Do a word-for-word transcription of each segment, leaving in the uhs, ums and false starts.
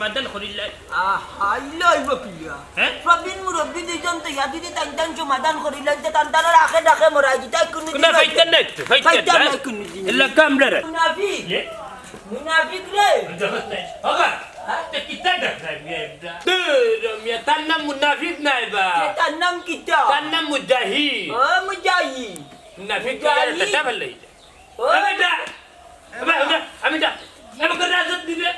সমাধান করিলাই। আহা, ইলা অইবো কিলা? হ্যাঁ? প্রবীণ মুরব্বী দুইজন তো ইয়া দিদি তাইন তাইন সমাধান করিলাই, যে তান তানর আখে ডাকে মরাই দিতাই কুনু দিন না, ফাইতাম না একটু, ফাইতাম ফাইতাম না। না কুনু দিন। এলা কামড়া রে। মুনাফিক। এ? মুনাফিক রে। জগৎ নাই। বাবা, হ্যাঁ? তে কিতা ডাক নাই মিয়া এটা? দূর মিয়া, তার নাম মুনাফিক নাই বা। তে তার নাম কিতা? তার নাম মুজাহিদ। ও মুজাহিদ। মুনাফিক মুজাহিদ। তো আর বেটা ভালো লাগে। ও। এ বেটা, এ বেটা, আমি যা, আমি করে রাজত দিবে।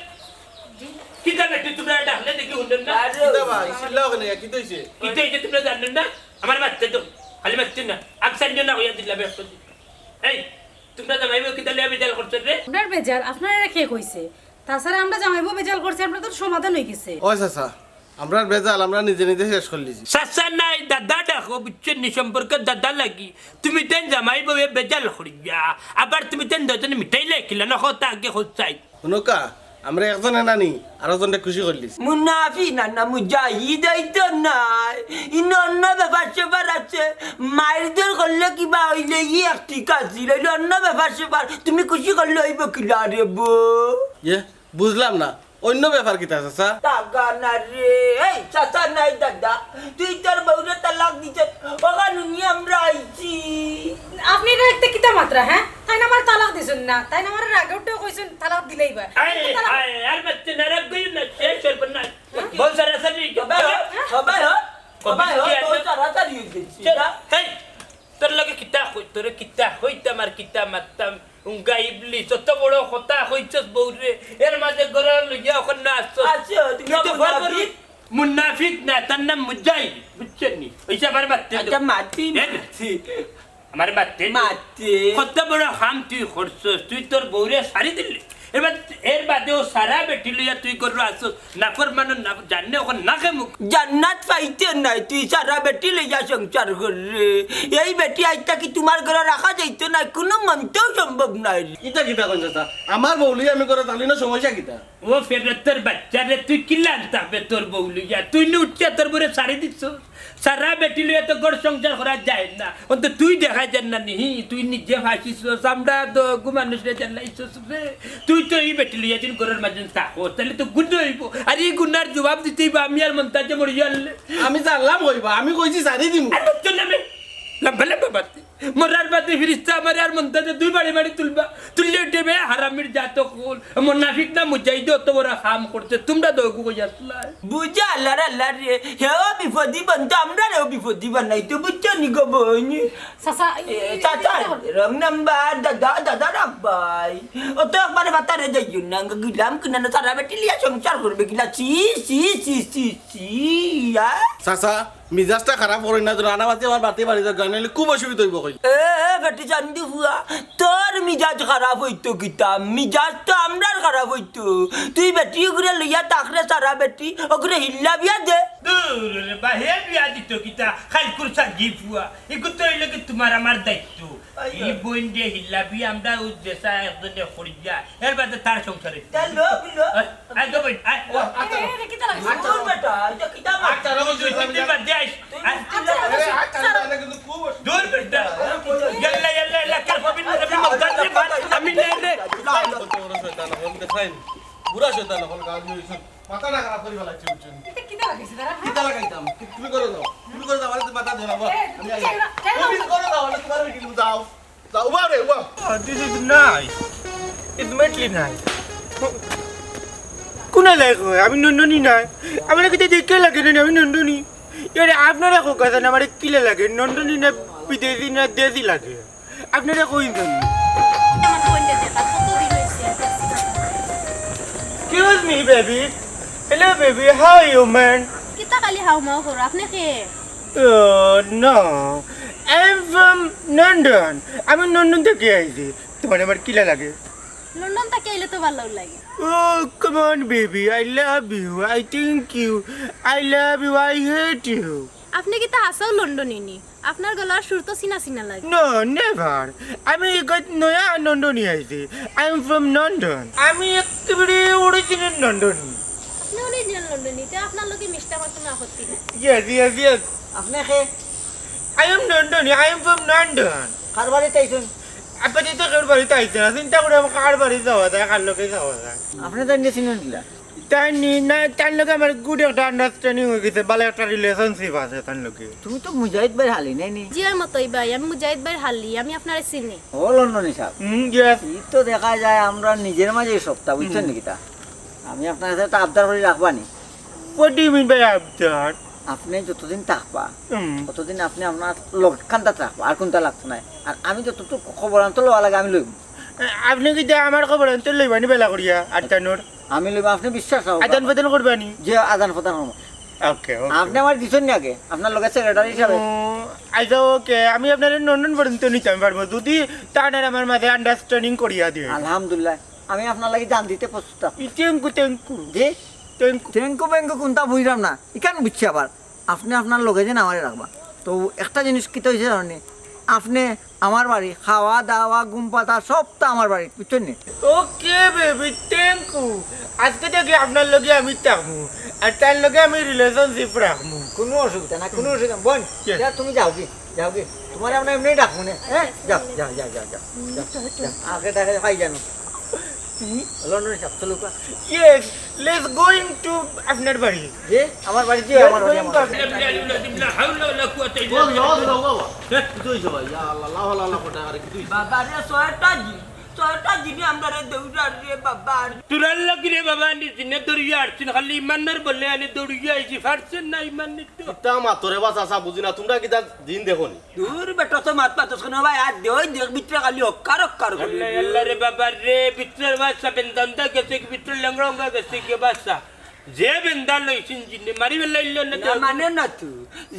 কিতা বেটি তোমরা ডাকলে দেখি হুনলেন না? আরে। কিতা ভাই, চিল্লাও কেনে? কিতা অইছে? কিতা অইছে তোমরা জানলেন না? আমার বাচ্চা তো, খালি বাচ্চা না, আকসান না হইয়া দিলা ব্যস্ত। এই, তোমরা জামাইবো কিতা লইয়া বেজাল করছো রে? আপনার বেজাল, আপনারা কে কইছে? তাছাড়া আমরা জামাইবো বেজাল করছি, আমরা তো সমাধান হয়ে গেছে। ওই চাচা, আমরার বেজাল আমরা নিজে নিজে শেষ করিলিছি। চাচা নাই, দাদা ডাকো, বুঝছো নি? সম্পর্কে দাদা লাগি। তুমি তেন জামাইবো বেজাল করিয়া, আবার তুমি তেন দুজনে মিঠাই লেখিলা না, কথা আগে খোঁজ চাই। হুনকা, আমরা একজনে নানি, আরো জনরে খুশি করিলিছি। মুনাফি না, না, মুজাহিদ অইতো নায়। ইনো অন্য ব্যাপার স্যাপার আছে। মাইরধর করলে কিবা অইলে ই এক ঠিক আছিল। অইলে অন্য ব্যাপার স্যাপার। তুমি খুশি করলে অইবো কিলা রে বো? ইয়ে, বুঝলাম না। অন্য ব্যাপার কিতা, চাচা? টাকা না রে। এই, চাচা নাই দাদা। তুই তোর বউরে তালাক দিছস। ওখান নিয়া আমরা আইছি। আপনি এটা একটা কিতা মাত্রা, হ্যাঁ? তাইন আমারে তালাক দিছইন না। তাইন আমারে রাগে উঠে কইছইন, "তালাক দিলেই বা।" আয়, তালাক আয়, আর বাচ্চা নারাজ করিও না, শেষ হইব না। হ্যাঁ? বল সারাসারি। হবাই হ, হবাই হ, হবাই হ, বল সারাসারি হয়ে গেছি। চল, এই, তোর লগে কিতা কই, তোরে কিতা কইতাম আর কিতা মারতাম, উঙ্গা ইবলিস, অত বড় কথা কইছস বউরে, এর মাঝে গরম লইয়া অখন না আসছস। আচ্ছা, তুমি তুই তো তো ভয় করিস। মুনাফিক। মুনাফিক না, তার নাম মুজাহিদ, বুঝছস নি? ওইসব আমার মারতে দে। আচ্ছা, মারতেই এ, মারছি। আমার বাতে। মাতে। কত বড় কাম তুই করছস, তুই তোর বউরে সারি দিলি। এবার এর বাদেও সারা বেটি লইয়া তুই করলো আসছস, নাফরমানর না, জানলে অখন নাকে মুখ। জান্নাত পাইতে নাই, তুই সারা বেটি লইয়া সংসার কররে। এই বেটি আইজ থাকি তোমার ঘরে রাখা যাইতো না, কুনু মন্তেও সম্ভব নায়। ইতা কিতা কইন চাচা? আমার বউ লইয়া আমি ঘরে থাকলে না সমস্যা কিতা? ও ফেরতর বাচ্চা রে, তুই কিলা আনতাবে তোর বউ লইয়া? তুই নি উঠিয়া তোর বউরে সারি দিছস। সারা বেটি লইয়া তো ঘর সংসার করা যায় না। অন্ত তুই দেখা যার না নি, তুই নিজে ফাঁসিছস, আমরা তো গু মানুষরে জ্বালাইছস রে। তুই তো এই বেটি লইয়া দিন ঘরর মাঝে থাকস, তাইলে তো গুণ অইবো। আর এই গুণার জবাব দিতে অইবো আমি আর মন্তাজে মরি গেলে। আমি জানলাম কইবা, আমি কইছি সারি দিমু। আর তো নামে লম্বা লম্বা বাতি। মরার বাদে ফিরিস্তা আমারে আর মন্তাজে দুই বাড়ি বাড়ি তুলবা। তুললে উঠবে হারামির জাত অকল। মুনাফিক না মুজাহিদে অত বড় কাম করছে, তোমরা তো ওগু কই আসলাই। বুঝা আল্লাহর আল্লাহর রে, হেও বিপদি বানতো, আমরারেও বিপদি বানাইতো, বুঝছো নি গো বইন? চাচা, এ, এই, চাচা, এই, wrong number, দাদা, দাদা রাখবাই। অত একবারে বাতারে যাইও না, গিলাম কিনা না, সারা বেটি লইয়া সংসার করবে কিলা, ছি, ছি, ছি, ছি, ছি, আ? চাচা, মিজাজটা খারাপ করইন না, রানাবাতি আমার বাতি বাড়ি যাক, গান হইলে খুব অসুবিধা হইব কই। এ, এ, বেটি চান্দি ফুয়া, তোর মিজাজ খারাপ হইতো কিতা? মিজাজ তো আমরার খারাপ হইতো। তুই বেটি ওগুরে লইয়া তাকরে সারা বেটি, ওগুরে হিল্লা বিয়া দে। দূর রে বা, হে বিয়া দিত কিতা? খাইকুর সাজি ফুয়া। ইগু তো হইল কি তোমার আমার দায়িত্ব। আইয়ো। ই বইন যে হিল্লা বিয়া আমরা ও দেশা একজনে করিয়া, এর বাদে তার সংসারে। তা লো, লো। আয়, আয় গো বইন, আয়। ও, আচ্ছা। এ, এ, কিতা লাগছে? আচ্ছা। দূর বেটা, এটা কিতা মাত? আচ্ছা, রকম দুই তিন দিন বাদে আইস। আচ্ছা, আচ্ছা, আরে, আচ্ছা, আচ্ছা, আচ্ছা। দূর বেটা। ইয়াল্লা, ইয়াল্লা, ইয়াল্লা, কার কবির নবী মমতাজ রে, বাদ আমি নেই রে। বুড়া শয়তান, এখন দেখাইন। বুড়া শয়তান, এখন গাল দিয়ে হইছে। মাথাটা খারাপ করি ফেলাইছে, বুঝছেন? এটা কিতা লাগাইছে তারা? কিতা লাগাইতাম? কি-, তুমি করে দাও। তুমি করে দাও, আমার তো মাথা ধরাবো। এ, আমি আই। কেন? কেন? তুমি করে দাও, আমি তোমার মিটিং যাও। যাও, উবাও রে, উবাও। Oh, this is nice. It's madly nice. কোন লাগে কয়? আমি নন্দনী নায়। আমার কিতা দেখতে লাগে না, আমি নন্দনী। আরে, আপনারা কউক্কা চাইন, আমার কিলা লাগে? নন্দনী না বিদেশি না দেশি লাগে? আপনারা কইন চাইন। আমার বোনটা দেখা, কতদিন হইছে? Excuse me, baby. Hello, baby. How are you, man? কিতা খালি হাউমাউ করো? আপনি কে? Oh, no. I'm from London. আমি লন্ডন থাকি আইছি। তোমার আমার কিলা লাগে? লন্ডন থাকি আইলে তো ভালা লাগে। Oh, come on, baby. I love you. I think you. I love you. I hate you. আপনি কিতা হাছাউ লন্ডনী নি? আপনার গলার সুর তো চিনা চিনা লাগে। No, never. আমি এগত নয়া লন্ডনী আইছি। I am from London. আমি একেবারে original লন্ডনী। আপনি original লন্ডনী, তে আপনার লগে মিশতে আমার কোনো আপত্তি নাই। Yes, yes, yes. আপনি কে? I am London, I am from London. কার বাড়িত আইছইন? আপনি তো কেউর বাড়িত আইছইন না, চিন্তা করি আমার কার বাড়িত যাওয়া যায়, কার লগে যাওয়া যায়। আপনি তো এমনি চিনেন কিলা? তাই নি, না, তার লগে আমার good একটা understanding অই গেছে, ভালা একটা relationship আছে তার লগে। তুমি তো মুজাহিদ ভাইর হালি, নায় নি? জি, অয় মতই ভাই, আমি মুজাহিদ ভাইর হালি, আমি আপনারে চিনি। ও লন্ডনী সাব। হুম, yes। ই তো দেখা যায় আমরা নিজের মাঝেই সপ্তা, বুঝছইন নি কিতা? আমি আপনার কাছে একটা আবদার করি রাখবা নি। What do you mean by আবদার? আপনে যতদিন থাকবা, হুম। ততদিন আপনে আপনার লগ খান্দাত রাখবা, আর কুন্তা লাগতো নায়। আর আমি যতটুক খবর আনতে লওয়া লাগে আমি লইমু। আপনে কিতা আমার খবর আনতে লইবা নি বেলা করিয়া আটটানোর? আমি লইমু, আপনে বিশ্বাস রাখো। আদান প্রদান করবা নি? যে আদান প্রদান করমু। ওকে, ওকে। আপনে আমারে দিছইন নি আগে, আপনার লগে সেক্রেটারি হিসাবে। ও, আচ্ছা, ওকে, আমি আপনারে লন্ডন পর্যন্ত নিতাম পারমু, যদি তান আর আমার মাঝে understanding করিয়া দেইন। আলহামদুলিল্লাহ, আমি আপনার লাগি জান দিতে প্রস্তুত আছি। Thank you, thank you। G? Thank you। Thank you, thank you কুন্তা বুঝলাম না, ইখান বুঝছি আবার। আপনে আপনার লগে যেন আমারে রাখবা। তো একটা জিনিস কিতা অইছে জানো নি? আপনে আমার বাড়ি, খাওয়া দাওয়া, ঘুম পাতা সবতা আমার বাড়ি, বুঝছইন নি? Okay baby, thank you। আজকে থাকি আপনার লগে আমি থাকমু, আর তার লগে আমি relationship রাখমু। কুনু অসুবিধা না, কুনু অসুবিধা না। বোন, yes। তুমি যাওগি, যাওগি। তুমারে আমরা এমনেউ ডাকমু নে, হ্যাঁ? যাও, যাও, যাও, যাও, যাও, যাও, যাও। আগে ডাকে খাই জানো। লন্ডন সাব, চলো কা। Yes, let's going to আপনার বাড়ি। যে আমার বাড়ি, যে আমার বাড়ি, আমার বাড়ি। বাবা রে, ছয়টা জিন, ছয়টা জিনে আমরারে দৌড়ার রে বাবা। তোরার লাগি রে বাবা, নি জিনে দৌড়িয়া আইছইন, খালি ইমানর বলে আনি দৌড়িয়া আইছি, পারছইন না ইমান নিতে। কিতা মাতরে বা চাচা, বুঝি না, তুমরা কিতা জিন দেখো নি? দূর বেটা, তো মাত পাতস কেনে ভাই? আর দে, ওই দেখ ভিতরে খালি অক্কার অক্কার করে। আল্লাহ, আল্লাহ রে বাবা রে, ভিতরে বাচ্চা বেন্দান্দা গেছে কি, ভিতরে লেংড়া উঙ্গা গেছে কি বাচ্চা? যে বেন্দা লইছইন জিনে, মারি বেলাইল না না, তো। মানে না তো।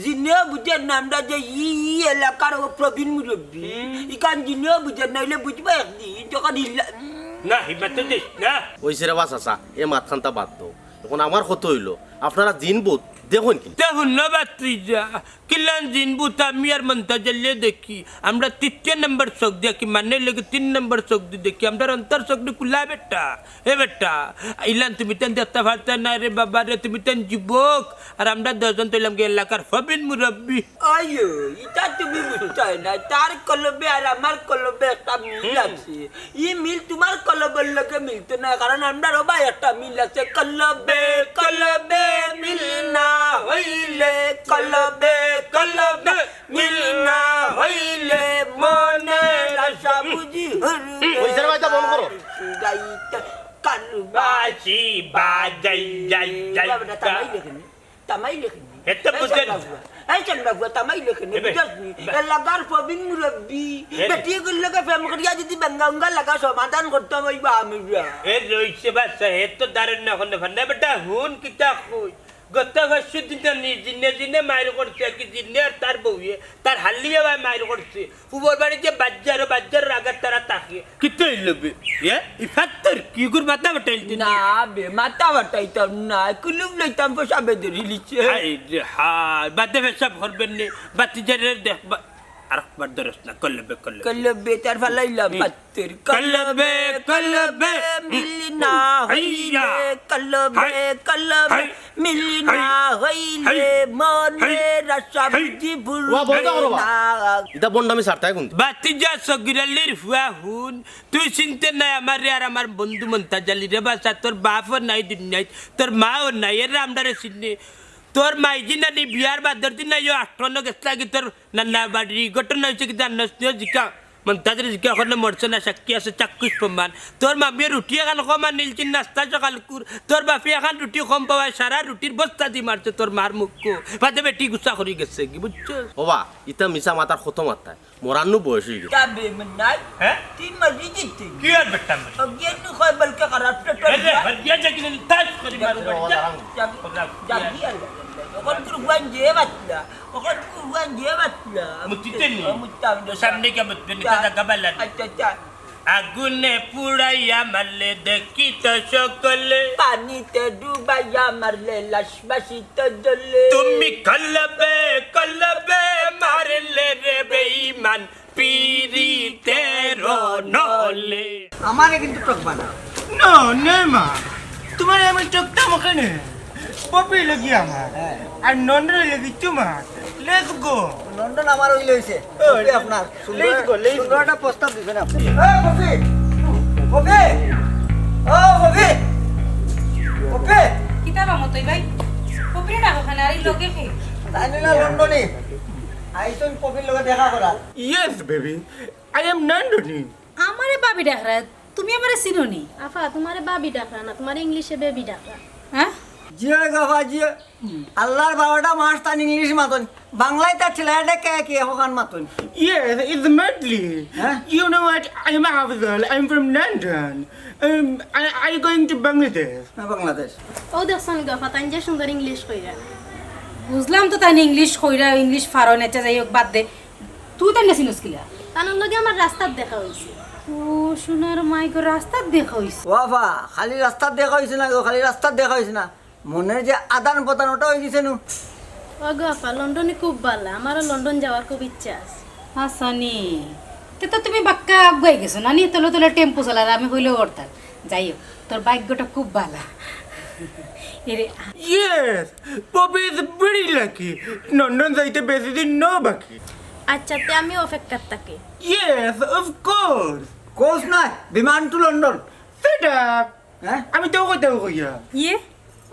জিনেও বুঝের না আমরা যে ই, ই এলাকার ও প্রবীণ মুরব্বী। হুম। ইখান জিনেও বুঝের না, অইলে বুঝবা একদিন, যখন ইল্লা-, না, হিম্মত তো দিস না। ওই সেরে বাস আসা, এ মাত খান্তা বাদ দেও। এখন আমার কথা অইলো, আপনারা জিন ভূত দেখইন কি? দেখইন না বাত্তি যা। কিলান জিন ভূত আমি আর মন্তাজ আলীয়ে দেখি, আমরা তৃতীয় নম্বর চোখ দেখি, মানে লাগে তিন নম্বর চোখ দি দেখি, আমরার অন্তর চোখ দি খুলা বেটা। এ বেটা, ইলান তুমি তান দেখতা পারতা না রে বাবা রে, তুমি তান যুবক, আর আমরা দশজন তো অইলাম গি এলাকার প্রবীণ মুরব্বী। আইও, ইটা তুমি বুঝতায় না, তার কলবে আর আমার কলবে একটা মিল আছে। ই মিল তুমার কলবর লগে মিলতো না, কারণ আমরার ও ভাই একটা মিল আছে, কলবে কলবে মিল না হইলে, কলবে কলবে মিল না হইলে মনের আশা বুঝি হরবে। ওই স্যার, ভাই, তা বন্ধ করো। গাইতে কারবাসি বাজাই যাই যাই। বাবা, না, তামাই লেখেনি, তামাই লেখেনি। এত এই বুঝেন। চান্দা ফুয়া, এই চান্দা ফুয়া, তামাই লেখেনি, এ বে-, বুঝছনি? বে- এলাকার প্রবীণ মুরব্বী, এ বে- বেটি গুলোকে প্রেম করিয়া যদি বেঙ্গা উঙ্গা লাগা সমাধান করতাম, ওই বা আমি বা। এ রইছে বাচ্চা, এ তো দারুণ না করলে ফান্ডা বেটা, হুন কিতা কই। গত পরশু দিন তো নি-, জিনে জিনে মাইর করছে, কি জিনে আর তার বউয়ে, তার হালিয়ে ভাই মাইর করছে। ফুবর বাড়ি যে বাজারো, বাজারর আগে তারা থাকে। কিতা অইলো বে? এ? ই ফাত্তর কি গুর মাথা ফাটাইল দিন? না বে, মাথা ফাটাইতাম না। কুলুপ লইতাম, পেশাবে ধরি লিছে। হায় রে হায়, বাদে পেশাব করবেন নে। বাতি জারে দেখ, বা-, আরেকবার ধরস না, কলবে, কলবে। কলবে তার ফালাইলাম, হুম। ফাত্তর। কলবে, কলবে, কলবে, মিল না হইলে, হাইয়া। কলবে, হাই। কলবে, হাই। মিল হাই। না হইলে, হাই। মনের হাই। আশা হাই। বুঝি ওয়া, বন্ধ করো, ভুলবে ওয়া। না। ইতা বন্ডামি ছাড়তায় কোন দিন? বাতিজা সগির আলীর ফুয়া হুন, তুই চিনতে নায় আমারে আর আমার বন্ধু মন্তাজ আলীরে বাচ্চা, তোর বাপও নাই দুনিয়াত, তোর মাও নাই, এরা আমরারে চিনে। তোর মাইজি নানি বিয়ার বাদর দিন আইও আটকানো গেছ লাগি তোর নানা বাড়ি। ঘটনা অইছে কি জানোস নি? জিকা, মন্তাজরে জিকা, অখনো মরছে না, সাক্ষী আছে চাক্ষুষ প্রমাণ। তোর মামিয়ে রুটি এখান কম আনিলছিল নাস্তা সকালকুর, তোর বাপে এখান রুটি কম পাওয়ায় সারা রুটির বস্তা দি মারছে তোর মার মুখো। বাদে বেটি গুসা করি গেছে কি, বুঝছস? ওবা, ইতা মিছা মাতার কত মাত্রায়। মরার নু বয়স অই গেছে। তা বেমন নাই। হ্যাঁ? তুই মরি দিতে। কি আর বেটা মরি? অজ্ঞান নু কয় বলকে খারাপ পেট এ রে, অজ্ঞান। হজ্ঞা যে কিনে তাজ করি মারু বাড়ি যা। যা, যা, যা, কি আর? অখন কুরবান যে বাতলা, অখন কুরবান যে বাতলা। মুতিতে নি? ও, মুততাম না। সামনে কে মুতবে নি? যা। তা জাগা বালা নি। আচ্ছা, আচ্ছা। আগুনে পুড়াইয়া মারলে দেখি তো সকলে। পানিতে ডুবাইয়া মারলে লাশ ভাসিত জলে। তুমি কলবে, কলবে মারলে রে বেঈমান, পিরিতের নলে। আমারে কিন্তু ঠকবা না। না, না মা, তুমারে আমি ঠকতাম কেনে? পপি অইলো গি আমার, হ্যাঁ। আর নন্ডন অইলো গি তুমার। Let's go। নন্ডন আমার অইলে অইছে। ও, পপি আপনার। সুন্দর, let's go, let's go। সুন্দর একটা প্রস্তাব দিছেন আপনি। এই পপি, পপি, ও পপি। ওকে। কিতা বা মতই ভাই? কবিরে ডাকো খানে, আর এই লগে কে? তাইন অইলা লন্ডনি। আইছইন কবির লগে দেখা করাত। Yes, baby. I am Nandini. আমারে ভাবি ডাকরা, তুমি আমারে চিনো নি? আফা, তোমারে ভাবি ডাকরা না, তোমারে ইংলিশে বেবি ডাকরা। হ্যাঁ? জি অয় গো আফা, জি অয়। আল্লার বারোটা মাস তাইন ইংলিশ মাতইন। বাংলায় তার ছেলেটা কে কি এখন মাতইন? Yes, it's Medley. হ্যাঁ? You know what? I'm Afzal. I'm from London. Um, I, I going to Bangladesh. হ্যাঁ, বাংলাদেশ। ও দেখছনি গো আফা, তাইন যে সুন্দর ইংলিশ কইরা। বুঝলাম তো তাইন ইংলিশ কইরা, ইংলিশ ফারইন, আচ্ছা যাই হোক, বাদ দে। তুই তাইনরে চিনস কিলা? তানর লগে আমার রাস্তাত দেখা অইছে। ও সোনার মাই গো, রাস্তাত দেখা অইছে? ও আফা, খালি রাস্তাত দেখা অইছে না গো, খালি রাস্তাত দেখা অইছে না। মনের যে আদান প্রদান ওটা অই গেছে নু। ও গো আফা, লন্ডনি খুব ভালা, আমারও লন্ডন যাওয়ার খুব ইচ্ছা আছে। হাছানি, তে তো তুমি বাক্কা আগুয়াই গেছো না নি? তলে তলে টেম্পু চালার, আমি হইলেও করতাম। যাই হোক, তোর ভাগ্যটা খুব ভালা। এরে, Yes, Poppy is very lucky. London যাইতে বেশি দিন নু বাকি। আচ্ছা, তে আমি অপেক্ষাত থাকি। Yes, of course. কোচ নাই, বিমান টু লন্ডন। Shut up. হ্যাঁ? আমি তো কথা কইয়া। ইয়ে,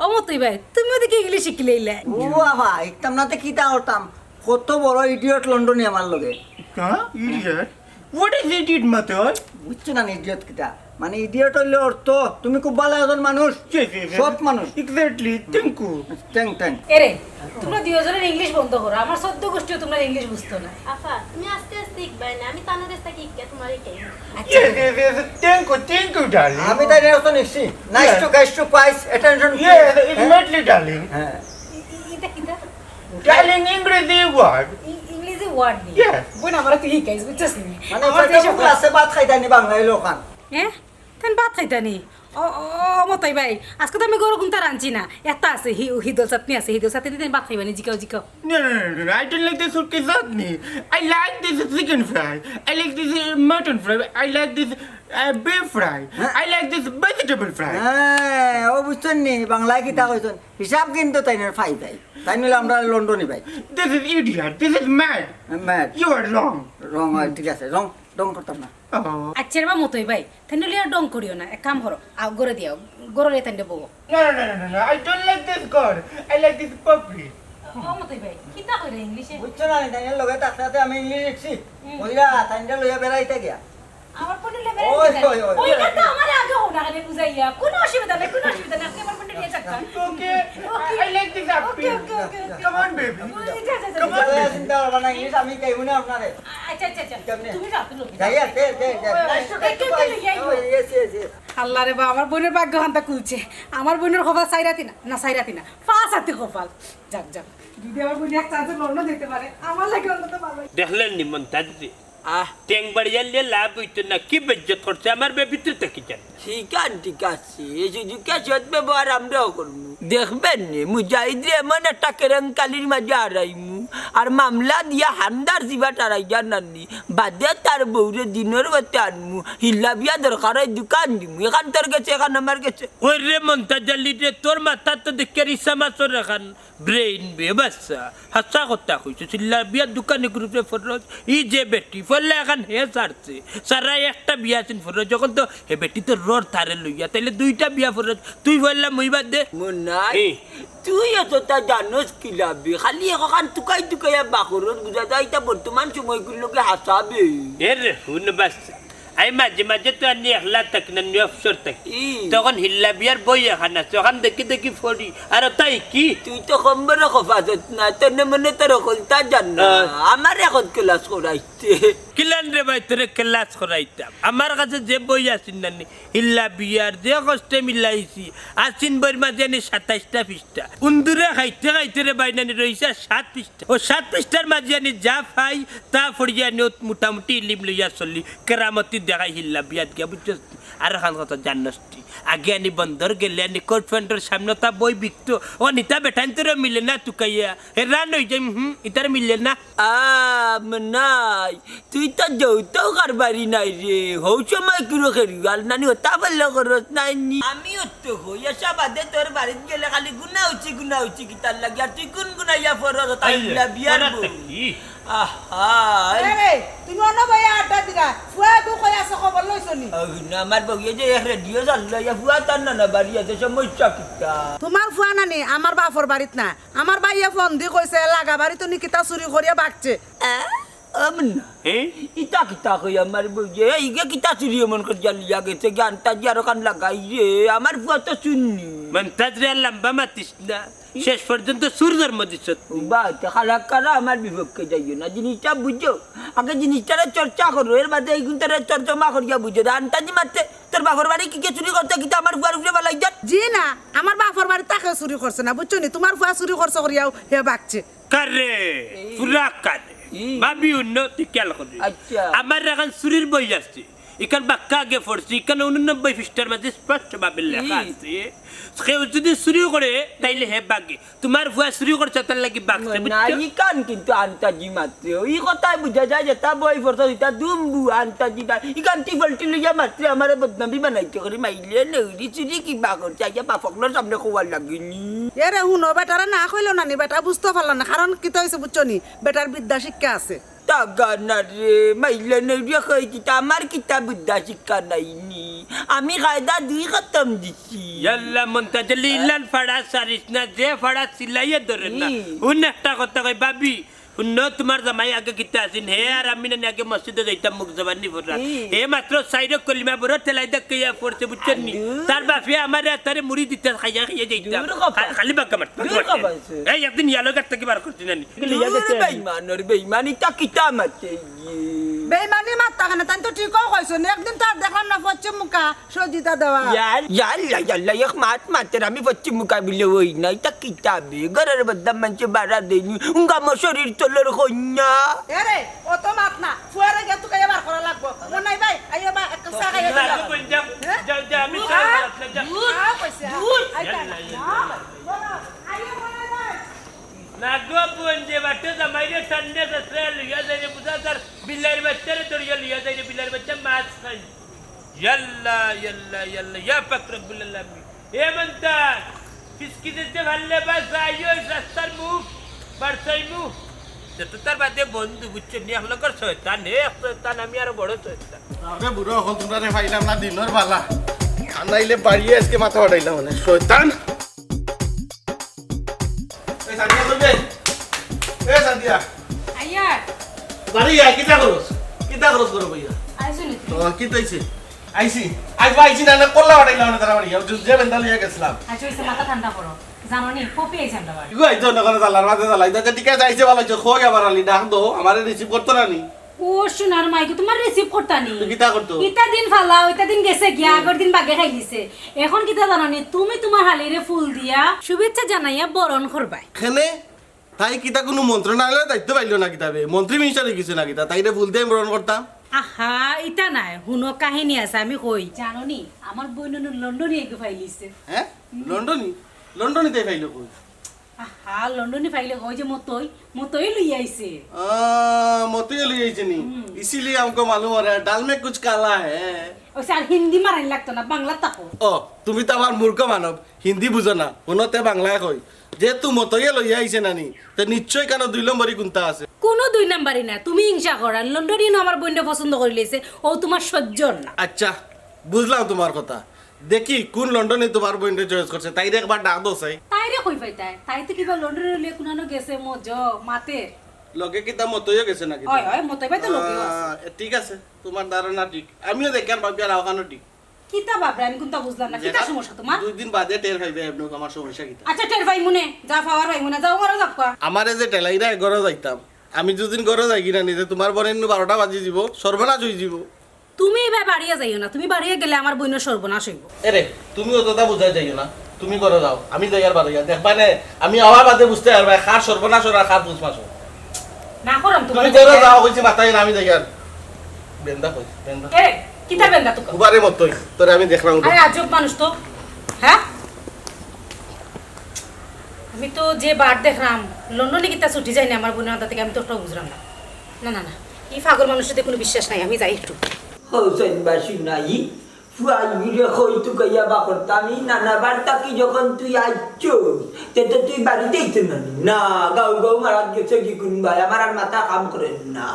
ও মতই ভাই, তুমিও দেখি ইংলিশ শিখিলাইলে। ও বাবা, ইকতাম না তে কিতা করতাম? কত বড় ইডিয়ট লন্ডনি আমার লগে। হ্যাঁ? Idiot? What is idiot মাতে অয়? বুঝছো না ইডিয়ট কিতা? মানে ইডিয়ট অইলে অর্থ, তুমি খুব ভালা একজন মানুষ। Yes, yes, yes. সৎ মানুষ। Exactly, thank you. Thank, thank. এরে, তোমরা দুইজনের ইংলিশ বন্ধ করো, আমার চৌদ্দ গোষ্ঠীও তোমরা ইংলিশ বুঝতো না। আফা, তুমি আস্তে আস্তে শিখবায় না, আমি তানর গেছ থাকি শিখিয়া তোমারে শিখাইমু। আচ্ছা। Yes, yes, yes. Thank you, thank you, darling. আমি তাইন অর্থ নিছি। Nice to, nice to, guys, attention. Yes, it's Medley, darling. হ্যাঁ। ই-, ই-, ইটা কিতা? Darling, ইংরেজি word. ই-, ইংরেজি word নি? Yes. বোন, আমারে তুই শিখাইস, বুঝছস নি? মানে, আমার দেশে আছে, ভাত খাইতা নি বাঙালি লোকান? হ্যাঁ? তাইন ভাত খাইতা নি? ও, ও, ও, মতই ভাই, আজকে তো আমি গরু কুন্তা রানছি না। এটা আছে, হি-, হিদল চাটনি আছে, হিদল চাটনি দিয়া তাইন ভাত খাইবা নি, জিকাও, জিকাও। No, no, no, no, no, I don't like this suitcase chutney. I like this chicken fry. I like this, uh, mutton fry. I like this, uh, beef fry. হ্যাঁ? I like this vegetable fry. হ্যাঁ, ও বুঝছইন নি, বাংলায় কিতা কইছইন? হিসাব কিন্তু তাইনর ফাই ভাই। তাইন অইলা আমরার লন্ডনি ভাই। This is idiot. This is mad. Mad. You are wrong. Wrong অয়, ঠিক আছে। Wrong, wrong করতাম না। Oh. আচ্ছা রে বা মতই ভাই, তাইন অইলে আর ঢং করিও না। এক কাম করো, আও, গরু দিয়া, গরু দিয়া তাইন বও। No, no, no, no, no, no. I don't like this girl. I like this puppy. ও মতই ভাই, কিতা কইরে ইংলিশে? বুঝছো না, তাইনর লগে থাকতে থাকতে আমি ইংলিশ শিখছি। হুম। কইরা, তাইনরে লইয়া বেড়াইতে গিয়া। আমার বোনরে লইয়া বেড়াইতে গিয়া। ওই, ওই, ওই। ওই কথা আমারে আগে কও না, আরে বুঝাইয়া। কোনো অসুবিধা নাই, কোনো অসুবিধা নাই। আপনি আমার বোনরে নিয়া যান। Okay, okay. I like this puppy. Okay, okay, okay, okay. Come on, baby. ওই, যা, যা, যা, Come on, যা। Baby. চিন্তা করবা না, ইংলিশ আমি কইমু না আপনারে। আচ্ছা, আচ্ছা, আচ্ছা। কেমনে? তুমি যাও, তুমি যাও। যাইয়া, দে, দে, দে। ওই, ওই, Nice to meet you, ওই, ভাই। ওই, yes, yes, yes. আল্লাহ রে বা, আমার বোনের ভাগ্য খান্তা খুলছে। আমার বোনের কপাল চাইরাতি না, না চাইরাতি না, পাঁচ আতি কপাল। যাক, যাক। যদি আমার বোন এক চান্সে লন্ডন যেতে পারে, আমার লাগি অন্তত ভালো। দেখলেন নি মন্তাজ জি? আহ। টেং বাড়িয়ালে লাভ অইতো না, কি বেইজ্জত করছে আমার বেবিতে থাকি জান। ঠিক আন, ঠিক আছে, এই সুযোগে সৎ ব্যবহার আমরাও করমু। দেখবেন নি, মুজাহিদরে এমন একটা কেলেঙ্কারির মাঝে হারাইমু, আর মামলা দিয়া হান্দার জিবাটা হারাইয়া নানি, বাদে তার বউরে দিনর গতে আনমু, হিল্লা বিয়া দরকার অয় দোকান দিমু, এখান তোর গেছে, এখান আমার গেছে। ওই রে মন্তাজ আলী রে, তোর মাথাত তো দেখি রিসা মাছর এখান ব্রেইন বে বাচ্চা, হাছা কথা কইছে। হিল্লা বিয়ার দোকানে গ্রুপে ফরজ, ই যে বেটি, ফরলা এখান হে ছাড়ছে। সারা একটা বিয়া আছেন ফরজ, যখন তো হে বেটি তো রোর তারে লইয়া, তাইলে দুইটা বিয়া ফরজ, তুই ফরলা মুই বাদ দে। মনাই, ই। তুই অততা জানোস কিলা বে? খালি একখান তুকাই তুকাইয়া বাকরত বুঝা যায়, ইতা বর্তমান সময়গুলোকে হাসাবে। এ রে, হুন বাচ্চা। আই মাঝে মাঝে তো আনি একলা থাকি না, নি অবসর থাকি। ই। তখন হিল্লা বিয়ার বই এখান আছে, ওখান দেখি দেখি পড়ি। আর তাই কি? তুই তো কম বড় খফাজত না, তনে মনে তোর হকলতা জান না। আহ। আমার এখন ক্লাস করাইতে। কিলান রে ভাই, তোরে ক্লাস করাইতাম। আমার কাছে যে বই আছিল না নি, হিল্লা বিয়ার যে কষ্টে মিলাইছি, আছিন বইর মাঝে আনি সাতাইশটা পৃষ্ঠা। উন্দুরে খাইতে খাইতে রে ভাই নানি রইছে সাত পৃষ্ঠা। ও সাত পৃষ্ঠার মাঝে আনি যা পাই, তা পড়িয়া আনি মোটামুটি ইলিম লইয়া চলি, কেরামতি দেখাই হিল্লা বিয়াত গিয়া, বুঝছস নি? আর এখান কথা জানস নি? আগে আনি বন্দর গেলে আনি কোট প্যান্টর সামনে তা বই বিকতো, ও নিতা বেটাইন তোরে মিলে না তুকাইয়া, হেরান অই যাই, হুম, ইতার মিলে না। আ, মনাই, তুই তো যৌতুক কারবারি নায় রে, হউ সময় কুরো খেরি গাল নানি হতা বললে করস নাই নি। আমি তো হই, এসা বাদে তোর বাড়িত গেলে খালি গুনা উচি, গুনা উচি কিতার লাগি, আর তুই কোন গুনাইয়া ফরস, তাই আইলে, না বিয়ার ফরস বউ। কি? আহা, এই আরে, তুমি অন্য ভাই আড্ডা দিরা, ফুয়া বউ কই আছে খবর লইছ? অউ না, আমার বউয়ে যে এক রেডিও চালাইয়া, ফুয়া তার নানা বাড়ি আছে, সমস্যা কিতা? তুমার ফুয়া নানি আমার বাফর বাড়িত না, আমার ভাইয়ে ফোন দি কইছে লাগা বাড়িত নি কিতা চুরি করিয়া বাগছে। আ, অমন না। হে? ইতা কিতা কই আমার বউয়ে? ইগে কিতা চুরি অমন করিয়া লইয়া গেছে? গানটা যে আরো কান লাগাই রে, আমার ফুয়া তো চুর নি। মন্তাজ রে, আর লম্বা মাতিস না। শেষ পর্যন্ত চুর জন্ম দিছত। ও বা, তে খালাক্কারা আমার বিপক্ষে যাইও না, জিনিসটা বুঝো। আগে জিনিসটারে চর্চা করো, এর বাদে এইগুনটারে তর্জমা করিয়া বুঝো। আন্তাজি মারতে তোর বাফর বাড়ি কিগে চুরি করতে কিতা আমার ফুয়ার উপরে বালাই যান? জি না, আমার বাফর বাড়ি তাকে চুরি করছে না, বুঝছো নি? তুমার ফুয়া চুরি করছে করিয়াউ হে বাগছে। কারে? পুরা কারে? ই। ভাবি, উন্নতি খেয়াল করি। আচ্ছা। আমার এখন চুরির বই আছে। ইখান বাক্কা আগে পড়ছি, ইখান ঊননব্বই পৃষ্ঠার মাঝে স্পষ্ট ভাবে লেখা ই। আছে, কেউ যদি চুরি করে, তাইলে হে বাগে। তুমার ফুয়া চুরি করছে, তার লাগি বাগছে, না, বুঝছো? ইখান কিন্তু আন্তাজি মাত্র। ই কথায় বুঝা যায় যেতা বই পড়ছো, ইতা দুম্বু আন্তাজি না। ইখান টিফল টিলইয়া মাত্র আমারে বদনামি বানাইতে করি, মাইলে নেউরি চুরি কিবা করছে, আইয়া বাফকলর সামনে কওয়ার লাগিনি। এরে হুনো, বেটারে না কইলো না নি, বেটা বুঝতো পারলো না, কারণ কিতা অইছে বুঝছো নি, বেটার বিদ্যা শিক্ষা আছে। তাগা না রে, মাইলা নেউরিয়া কই কিতা, আমার কিতা বিদ্যা শিক্ষা নাই নি? আমি কায়দা দুই খতম দিছি। ইয়াল্লা, মন্তাজ আলী ইলান ফাড়া সারিস না, যে ফাড়া চিল্লাইয়া ধরে না। ই। হুন একটা কথা কই, ভাবি, হুনো, তুমার জামাই আগে কিতা আছিল, হে আর আমি নানি আগে মসজিদো যাইতাম মুখ জবানি ফররা। ই। হে মাত্র চাইরো কলিমা বড় ঠেলাই দেখ কইয়া পড়ছে, বুঝছো নি? আদু। তার বাফে আমারে আর তারে মুড়ি দিতা, খাইয়া খাইয়া যাইতাম। দূর কথা। খা-, খালি বাক্কা মার, দূর বাক্কা মার। কথা আছে। এই একদিন ইয়ালো গাত থাকি বার করছি নানি। দূর বেইমান, ওর বেইমান, ইতা কিতা মাতে ইয়ে? বেইমানি মাত থাকে না, তাই তো ঠিকও কইছো। একদিন তো আর দেখলাম না পশ্চিম মুখা সজিতা দেওয়া। ইয়াল-, ইয়াল্লা, ইয়াল্লা, এক মাত মাতের আমি পশ্চিম মুখা বিলে অই না, ইতা কিতা বে? ঘরর বদনাম মানষে বাড়া দেয়নি, উঙ্গা মশারির তলর কইন্যা। এরে, অত মাত না, ফুয়ারে গিয়া তুকাইয়া বার করা লাগবো। মনাই ভাই, আইও বা, একটা চা খাইয়া যাও। আগে বইন যাও, হ্যাঁ? যাও, যাও, আমি চা বানাত না, যাও। আও কইছে, আও। আইতা না। ইয়াল্লা, ইয়াল্লা। বলো, আইও মনাই ভাই। না গো বইন, যে বাটে জামাইরে ঠান্ডা শেষে লইয়া যাইরে, বুঝা যার বিলাইর বাচ্চারে ধরিয়া লইয়া যাইরে, বিলাইর বাচ্চা মাছ খাই। ইয়াল্লা, ইয়াল্লা, ইয়াল্লা, ইয়া পাক রব্বুল আলামিন। এ মন্তাজ, ফিসকি দিতে পারলে বা যাইও, এই রাস্তার মুখ, বারসাই মুখ। যত তার বাদে বন্ধু, বুঝছো নি? এক লগর শয়তান, হে এক শয়তান, আমি আরো বড় শয়তান। আরে বুড়া, অখন তুমরারে পাইলাম না দিনর বালা। আনাইলে বাড়িয়ে আজকে মাথা ফাটাইলাম মানে, শয়তান। এ সাদিয়া, কই বে? এ সাদিয়া। আইয়ার। বাড়ি আয়, কিতা করস? কিতা করস করো ভাইয়া? আইছো নি? ও, কিতা অইছে? আইছি। আইজ বা আইছি না, না, কল্লা বাড়াইলাম না, তারা বাড়ি। যে বেন্দা লইয়া গেছিলাম। আচ্ছা, অইছে, মাথা ঠান্ডা করো। জানো নি, পপি আইছে আমরা বাড়ি। ইগো আইতো না, কোনো জ্বালার মাঝে জ্বালাই। আচ্ছা, ঠিক আছে, আইছে ভালা অইছে। কই আবার আলী, ডাক দো, আমারে receive করতো না নি? ও সোনার মাই গো, তুমার receive করতা নি? তো কিতা করতো? ইতা দিন ফালাও, ইতা দিন গেছে গিয়া, আগর দিন বাগে খাইলিছে। এখন কিতা জানো নি, তুমি তুমার হালিরে ফুল দিয়া শুভেচ্ছা জানাইয়া বরণ করবায়। কেনে? তাই কিতা কুনু মন্ত্রণালয়র দায়িত্ব পাইলো না কিতা বে? মন্ত্রী minister অই গেছে না কিতা? তাইরে ফুল দিয়া বরণ করতাম। আহা, ইতা নায়, হুনো কাহিনী আছে, আমি কই। জানো নি, আমার বইন নু লন্ডনি এগু ফাইলিছে। হ্যাঁ? লন্ডনি? লন্ডনি তাই ফাইলো কই? আহা, লন্ডনি ফাইলে কই যে মতই, মতই লই আইছে। আহ, মতই লই আইছে নি? হুম। इसीलिए हमको मालूम हो रहा है, दाल में कुछ काला है। ও স্যার, হিন্দি মারাইন লাগতো না, বাংলা তাকো। ও, তুমি তো আমার মূর্খ মানব, হিন্দি বুঝো না, হুনো তে বাংলায় কই। যেহেতু মতইয়ে লইয়া আইছে নানি, তে নিশ্চয় কেন দুই নম্বরি কুন্তা আছে। কুনু দুই নম্বরি না, তুমি হিংসা করার। লন্ডনি নু আমার বইনরে পছন্দ করি লইছে, ও তুমার সহ্য অর না। আচ্ছা, বুঝলাম তুমার কথা। দেখি, কুন লন্ডনি তুমার বইনরে choice করছে, তাইরে একবার ডাক দেও চাই। তাইরে কই পাইতায়? তাই তো কিবা লন্ডনি লইয়া কুনানো গেছে, মজো, মাতের। লগে কিতা মতইও গেছে নাকি? হয়, হয়, মতই ভাই তো লগেও আছে। আহ, ঠিক আছে, তুমার ধারণা ঠিক। আমিও দেখি আর ভাবি আর ওখানো ঠিক। কিতা বাবরে, আমি কুন্তা বুঝলাম না। কিতা সমস্যা তুমার? দুই দিন বাদে টের পাইবে এমনে আমার সমস্যা কিতা। আচ্ছা, টের পাইমু নে, যা পাওয়ার পাইমু না, যাও ঘরো যাও কা। আমারে যে ঠেলাইরা ঘরো যাইতাম, আমি দুদিন ঘরো যাই কিনা নিজে, তুমার বইনর নু বারোটা বাজি যিবো, সর্বনাশ অই যিবো। তুমি ইবায় বাড়িয়া যাইও না, তুমি বাড়িয়া গেলে আমার বইনর সর্বনাশ অইবো। এরে, তুমি অততা বুঝাই যাইও না, তুমি ঘরো যাও, আমি যাইয়ার বারইয়া, দেখবায় নে, আমি আওয়ার বাদে বুঝতে পারবায় কার সর্বনাশ অর আর কার পুষমাস অর। না করম তুমি তোমার ঘরো যাও, কইছি মাথায় না, আমি যাইয়ার। বেন্দা কই, বেন্দা। এরে, কিতা বেন্দা তো? উবারে মতই, তোরে আমি দেখলাম উবা। আরে আজব মানুষ তো, হ্যাঁ? আমি তো যে বার দেখলাম, লন্ডনি কিতা ছুটি যায় না আমার বইনর আন্দা থাকি, আমি তো ওটাও বুঝলাম না। না, না, না, ই পাগল মানুষর তো কুনু বিশ্বাস নাই, আমি যাই একটু। হোসেন বাসু নাই, ফুয়াইরে কই তুকাইয়া বার করতাম, ই নানা বার থাকি যখন তুই আইছস, তে তো তুই বাড়িত আইতে না। না, গাউ গাউ মারাত গেছে কি কুনবায়, আমার আর মাথা কাম করে না।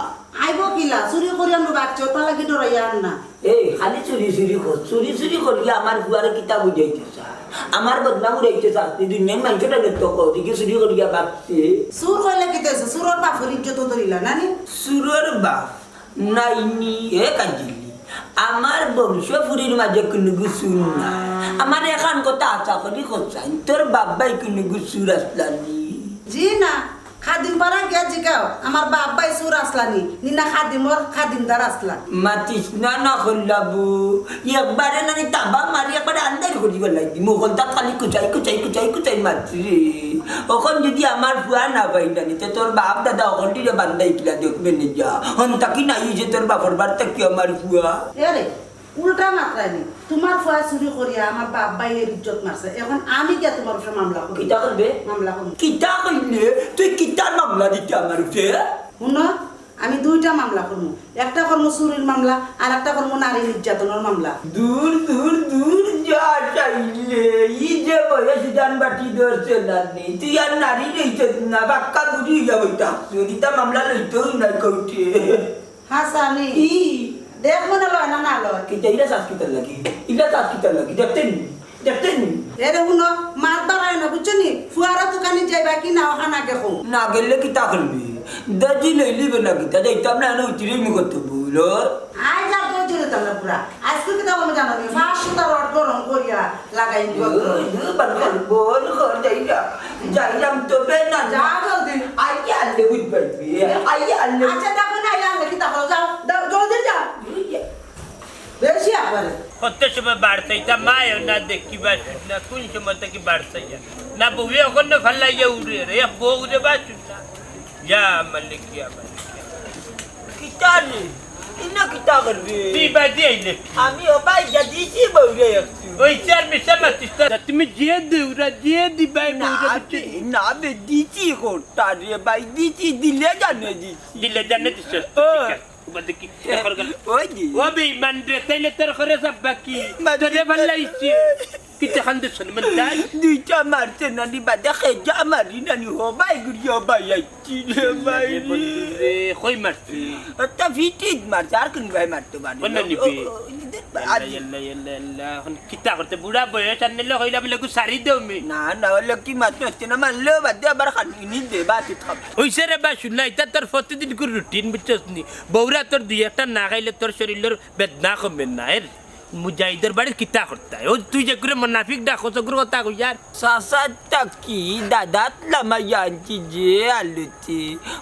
আইবো কিলা, চুরি করি আমরা বাচ্চা, তার লাগি ডরাইয়া আর না। এই, খালি চুরি চুরি কর, চুরি চুরি করিয়া আমার ফুয়ারে কিতা বুঝাইতে চাস? আমার বদনাম উড়াইতে চাস, তুই দুনিয়ার মানুষের তো কর, দেখি চুরি করিয়া বাঁচছে। চুর কইলে কিতা অইছে? চুরর বাপর ইজ্জত ধরিলা, না নি? চুরর বাপ? নাইনি, এ কাজিলি, আমার বংশ ফুরির মাঝে কুনুগু চুর নাই। আমার এখান কথা আশা করি করছাইন, তোর বাবাই কুনুগু চুর আসলানি? জি না, খাদিম পাড়া গিয়া জিগাও, আমার বাবাই চুর আসলানি, নি না খাদিমর খাদিমদার আসলা। মাতিস না, না করলাবু, একবারে নানি তাবা মারি একবারে আন্দাজ করি বেলাই দি, মুখলটা খালি কুচাই কুচাই কুচাই কুচাই মারছি রে। অখন যদি আমার ফুয়া না পাই না নিতে, তোর বাপ দাদা অখন দিলে বান্দাই কিলা দেখবে নে যা। হন তাকি নাই যে তোর বাপর বার তাকি আমার ফুয়া। এরে, উল্টা মাতরায়নি। তোমার ফুয়া চুরি করিয়া আমার বাপ ভাইয়ের ইজ্জত মারছে। এখন আমি গিয়া তোমার উপরে মামলা করব। কিতা করবে? মামলা করব। কিতা কইলে? তুই কিতার মামলা দিতে আমার উপরে? হুনো, আমি দুইটা মামলা করমু, একটা করমু চুরির মামলা, আর একটা করমু নারী নির্যাতনের মামলা। দূর, দূর, দূর, যা চাইলে, ই যে বয়স জান বাটি ধরছে না নি, তুই আর নারী লইতে না, বাক্কা বুড়ি হইয়া বইতা। চুরিতা মামলা লইতেও নাই কোর্টে। হাসানি। ই। দেখ মনে লয় না, না লয়। কিতা ইলা চাস কিতার লাগি? ইলা চাস কিতার লাগি? দেখতে নি? দেখতে নি? এরে হুনো, মাত বাড়ায় না, বুঝছো নি? ফুয়ারা দোকানে যাইবা কি না, ওখান আগে কও। না গেলে কিতা করবি? দর্জি লইলিবে না কিতা? যাইতাম না, এনে উঠিলেই মুখ তো বইল। আই যা দর্জি লইতাম না পুরা। আজকে কিতা বলবো জানো নি? পাঁচশো টা রড গরম করিয়া লাগাই দিব। দূর, দূর, বন্ধ কর, বন্ধ কর, যাই যা। যাইলাম তবে না, না। যা জলদি। আই আনলে বুঝ পারবি। আই আনলে। আচ্ছা, দেখো না, আই আনলে কিতা করো? যাও, যাও, জলদি যাও। বেশি একবারে। কত সময় বার চাইতা, মায়ও না দেখি বা শুন না, কোন সময় থাকি বার চাইয়া। না বউয়ে অখন না ফালাইয়া উড়ে রে, এক বউ উড়ে বা শুন না। ইয়া মালিক, ইয়া মালিক, ইয়া মালিক। কিতা রে? ইনো কিতা করবে? তুই বাদি আইলে। আমি ও ভাই যা দিছি বউরে একটু। ওই চার মিশা মাতিস না। তুমি যে দেউরা, যে দিবাই না, বউরে বুঝছি। বে, না বে, দিছি কোটা রে ভাই, দিছি, দিলে জানে দিছি। দিলে জানে দিছস, ও। ঠিক আছে। ওবা দেখি, তোর ঘর গেল। ওই যে। ও বেঈমান রে, তাইলে তোর ঘরে যাবা কি? মা, তোরে ভাল্লাইছে। কিতা খান্দে সলমান তাই? দুইটা মারছে নানি, বাদে খেজা মারি নানি, হবাই গুড়ি হবাই আইছি রে ভাই এ রে। বন্ধু রে, কই মারছে? ওটা ফিটিত মারছে, আর কোন ভাই মারতে পারে? কোন নানি বে? ও, ও, নিজের ভাই। আল্লাহ, আল্লাহ, আল্লাহ, আল্লাহ। এখন কিতা করতে? বুড়া বয়স আর নিলে কইলাম, লেগু সারি দেও মি। না, না, ও লক্ষ্মী মাত্র হচ্ছে না, মারলেও বাদে আবার খানি নি দে, বাতি খাবে। ওইসে রে বা, শুন না, এটা তোর প্রতিদিন করে রুটিন, বুঝছস নি? বউরা তোর দুই একটা না খাইলে তোর শরীরের বেদনা কমে না, এর মুজাহিদর বাড়ির কিতা করতায়? ও তুই যে করে মুনাফিক ডাকো, চকুর কথা কই আর। চাচা তাকি দাদাত লামাই আনছি যে আলুতে,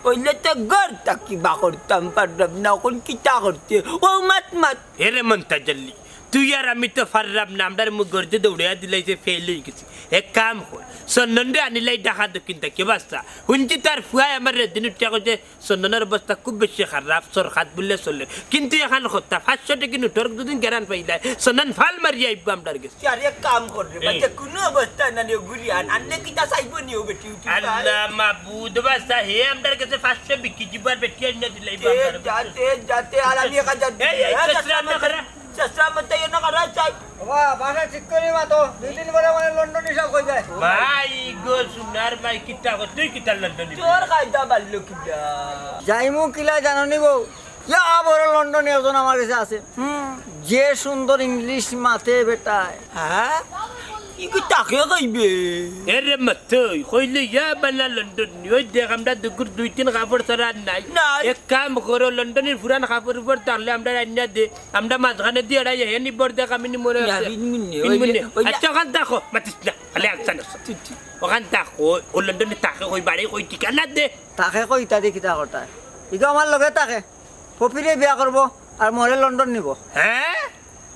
ওইলে তো ঘর তাকি বা করতাম পারলাম না, এখন কিতা করতে? ও মাত মাত। এরে মন্তাজ আলী, তুই আর আমি তো পারলাম না, আমরার মুখ গর্দে দৌড়াইয়া দিলাইছে, ফেল হয়ে গেছি। এক কাম কর, চন্দন রে আনিলাই ঢাকা দক্ষিণ থাকি বাস্তা। হুনছি তার ফুয়ায় আমার রেদিন উঠিয়া কইছে, চন্দনর অবস্থা খুব বেশি খারাপ, সরকার বুলে চলে। কিন্তু এখান কথা, পাঁচশো টেকা নোটর দুদিন গ্যারান পাইলায়, চন্দন ফাল মারিয়া আইবো আমরার গেছে। আরে এক কাম কর রে, এই। বাচ্চা কোনো অবস্থা না নিয়ে ঘুরি আন, আনলে কিতা চাইবো নিও বেটি উঠি আল্লাহ মাবুদ বাসা হে, আমরার গেছে পাঁচশো বিকি দিবার বেটি আনিয়া দিলাই এ, আমরার গেছে। যাতে, যাতে, আর আমি এক হাজার এই, এই, এই, চেষ্টা না করে। চেষ্টা মতো ইয়ে না করা চাই। বাবা, ভাষা ঠিক করি মাতো। দুই দিন পরে মানে লন্ডন হিসাব হয়ে যায়। ভাই গো, সোনার ভাই, কিতা কর, তুই কিতা লন্ডনি? তোর কায়দা বাড়লো কিতা? যাইমু কিলা জানো নি বউ? ইয়া বড় লন্ডনে একজন আমার কাছে আছে। হুম, যে সুন্দর ইংলিশ মাতে বেটায়। হ্যাঁ? ই কি তাকে কইবে? এরে মতই, কইলে ইয়া বালা লন্ডনি। ওই দেখ, আমরা দুগুর দুই তিন কাপড় ছাড়া আর নাই। নাই। এক কাম করো, লন্ডনের পুরান কাপড় উপর থাকলে আমরা রান্না দে। আমরা মাঝখানে দিয়ে এড়াই, হে নি বড় দেখ, আমি নি মরে না, আছে। বিন মিন নে, বিন ওই মিন যে, নে। ওই যে আচ্ছা, ওখান দেখো, মাতিস না, খালি আচ্ছা না। তুই, তুই। ওখান দেখো, ও লন্ডনে থাকে, কই বাড়ি, কই ঠিকানা দে। তাকে কই ইতা দেখি তা কথা। ইগো আমার লগে থাকে। পপিরে বিয়া করবো, আর মোরে লন্ডন নিবো। হ্যাঁ?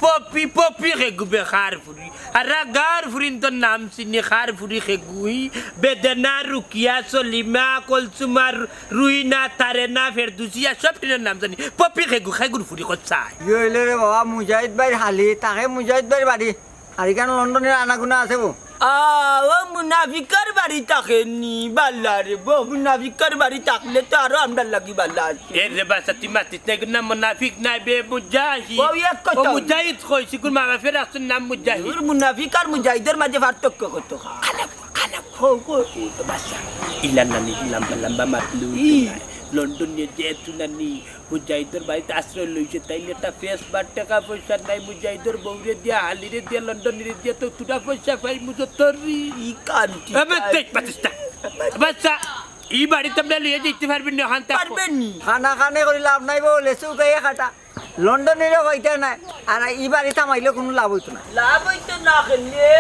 পপি, পপি খেগু বে খার ফুরি। আর গার ফুরিন তোর নাম চিনি খার ফুরি খেগুই। বেদেনা, রুকিয়া, সলিমা, কলসুমা, রু-, রুইনা, তারেনা, ফেরদুসিয়া, সব টিনের নাম জানি। পপি খেগু, খেগুর ফুরি কত চাই? ইয়ে হইলে রে বাবা, মুজাহিদ ভাইর হালি, তাকে মুজাহিদ ভাইর বাড়ি। আর এখানে লন্ডনের আনাগুনা আছে বো। আ, ও মুনাফিকর বাড়ি থাকে নি, বালা রে, ও মুনাফিকর বাড়ি থাকলে তো আরো আমরার লাগি বালা আছে। এ রে বাচ্চা, তুই মাতিস না, এগুর নাম মুনাফিক নায় বে, মুজাহিদ। ও, এক কথা। ও মুজাহিদ কইছি, কুন মা বাপের আসল নাম মুজাহিদ। ওর মুনাফিক আর মুজাহিদর মাঝে পার্থক্য কত খা? আলাপ, আলাপ। হো, কো, কো, তো বাচ্চা। ইলার নানি লম্বা লম্বা মাতলু। ই। লন্ডন নিয়ে যে তুনানি, মুজাহিদর বাড়িত আশ্রয় লইছে, তাইলে একটা ফেস বার টেকা পয়সা নাই। মুজাহিদর বউরে দিয়া, হালিরে দিয়া, লন্ডনিরে দিয়া তো তুরা পয়সা পাই মুজো তোর। ই কান্তি এ, বে, কান্তি। দেখ, বাতিস না। বাচ্চা, ই বাড়িত আমরা লইয়া যাইতে পারবেন না, হান্তা। পারবেন নি? খানা খানে করি লাভ নাই বউ, লেসু গায়ে খাটা। লন্ডনিরে কইতে নাই, আর ই বাড়িত থামাইলে কুনু লাভ অইতো না। লাভ অইতো না কেনে?